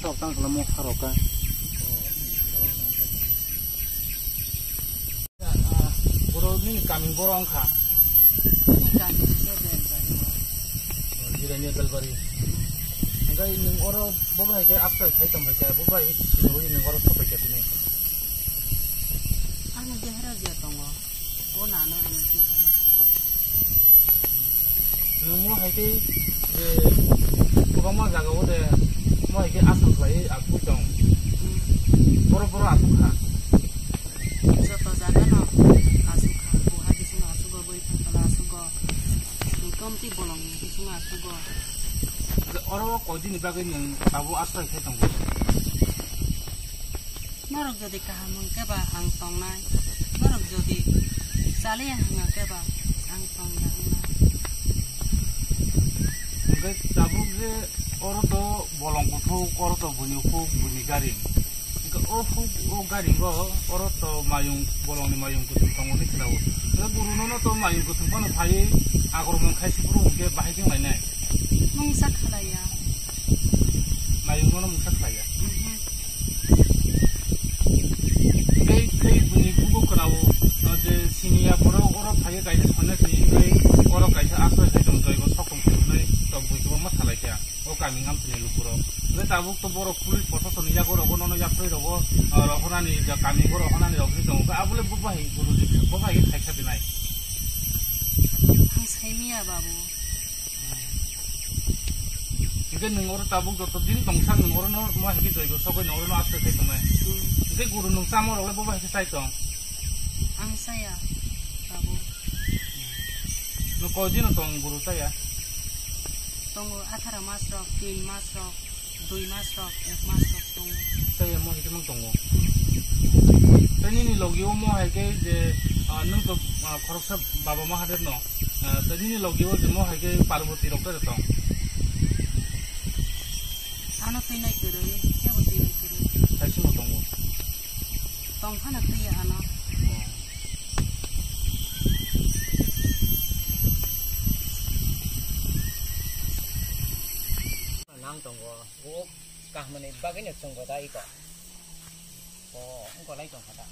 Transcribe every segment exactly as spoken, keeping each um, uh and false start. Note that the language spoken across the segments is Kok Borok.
Sok tang khlamo harok ka. Boro nini kami boro wngkha. Jirania Kalbari. Hingke nwng oro bo bai khe after khai tong kha, bo bai sinoi nwng oro sok kha tini. Ano dehra je tongo. O nano rwngwi kisa. Nwng mo hai tei je kwbangma jaga o de mo hai khe aswk khlaiwi asugwi tong. Hmm. Boro boro aswk kha. Joto jaga no aswk kha. Buha bising aswk go, bwrwi thang tola aswk go. Komti bolong bising aswk go. Je oro koi dini bagwi nwng tabuk aswk khai tongo. Norok jodi kaham hwnkhe ba ang tongnai, norok jodi chaliya hwnkhe ba ang tongya wngnai. Hwnkhe tabuk je oro to bolong kuthuk, oro to buini huk, buini gari. Hwnkhe o huk, o gari go oro to mayung, bolongni mayung kuthum tongo hinwi khwnao. Hwnkhe guru nono to mayung kuthum phano phaiwi agor mung khai sukuru hwnkhe bahai khe lainai. Mungsa khalaiya. Mayung nono mungsa khlaiya. Mhm. Tei, tei buini bugo khwnao, o je siniya borok oro phaiya kaisa sonyasi hinwi oro kaisa aswk hai tong joigo sokong khulumnai tong bui kwbangma salai kha. O kami wngam sini lukuro. Hwnkhe tabuk to borok police proshasonni yago rogo nono yakrwi rogo, o, rohornani ja kami bo rohornani rok hinwi tongo. Abole bo bahai guru bo bahai khai kha dinai. Ang saimiya babu. Hingke nwng oro tabuk joto din tongsa nwng oro no mo hai khe joigo sogoi nwng oro no aswk khai tongnai. Hmm. Hingke guru nwng chamo rok le bo bai khe chai tong. Ang chaya, babu. Nwng koi dino tong guru chaya? Tongo atharo mas rok, tin mas rok, dui mas rok, ek mas rok tongo. Chaya mo hai khe mang tongo. Tei nini logi o mo hai khe je, ah, nwng to, ah, khoroksa Baba Mahadev no. Ah, tei nini logi o je mo hai khe Parvati rok tei tong. Ano twi nai kwrwi, kebo twi nai kwrwi. Saisino tongo. Tong phano twi ya ano. Oh. Nang tongo. O kahmani bagwi no chwng bo da iko. O wngko lai tong kha da.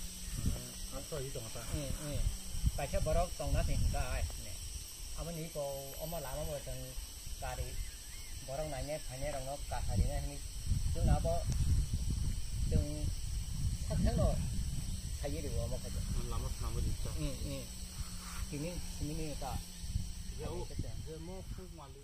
Ang to i tong kha da. Hmm, hmm. Kaisa borok tong na thing kha ai. Aboni iko omo lama bo chwng gari borok nainai phainai rokno kasari nai hinwi chwng abo chwng sak sakno saiwi rwo omo khe. Lama swnamwi rikha. Hmm, hmm. Tini, tini ni ta. Je o, je mo phuk mali.